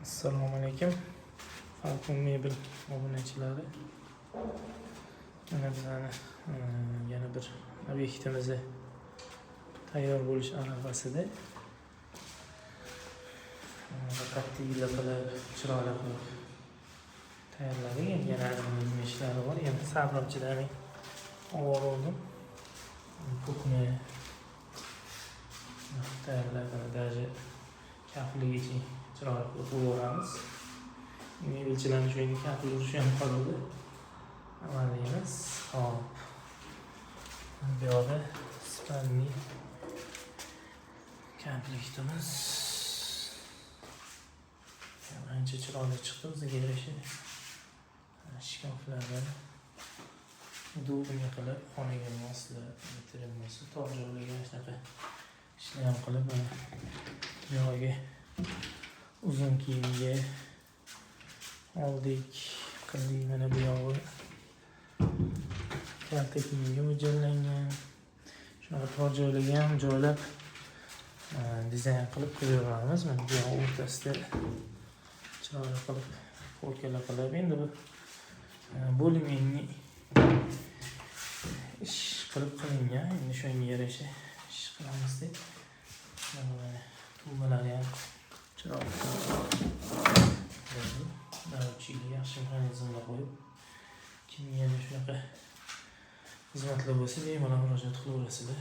Assalomu alaykum, Falcon Mebel obunachilari. Mana bizani yana bir obyektimizni tayyor bo'lish arafasida. Qattiqlik qilib, chiroyli qilib tayyorladik. Endi yana ozgina ishlari bor. Yana sabrim chidamay olib. Кухня tayyorlab, даже kafligacha chiroyli qilib qo'yaveramiz. Mebelchilarni shu endi kafl urishi ham qoldi. Amalda emas. Hop. Bu yoqda спальный komplektimiz. Ancha chiroyli chiqdi o'ziga yarasha. Shkaflari удобный qilib, xonaga moslab, bo'lsa, tor joylarga shunaqa ishlar ham qilib, mana bu yog'iga uzun kiyimga oldik, qildik. Mana bu yog'i kalta kiyimga mo'ljallangan. Shunaqa tor joylarga ham joylab, dizayn qilib qo'yaveramiz. Mana bu yog'i o'rtasida chiroyli qilib, полка lar qilib, endi bu более-менее ish qilib qilingan. Endi shunga yarasha ish qilamiz deb. Mana tumbalari ham chiroyli bo'ldi. Научили yaxshi mexanizmlar qo'yib, kim yana shunaqa xizmatlar bo'lsa, bemalol murojaat qilaverasizlar.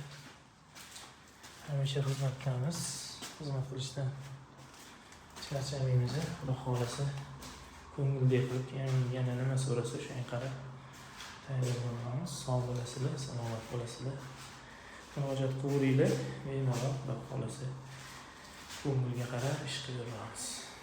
Hamisha xizmatdamiz. Xizmat qilishdan charchamaymiz. Xudo xohlasa, ko'ngildek qilib, ya'ni yana nima so'rasa, o'shanga qarab tayyorlab boramiz. Sog' bo'lasizlar, salomat bo'lasizlar. Murojaat qilaveringlar, bemalol, Xudo xohlasa, ko'ngilga qarab ish qilaveramiz.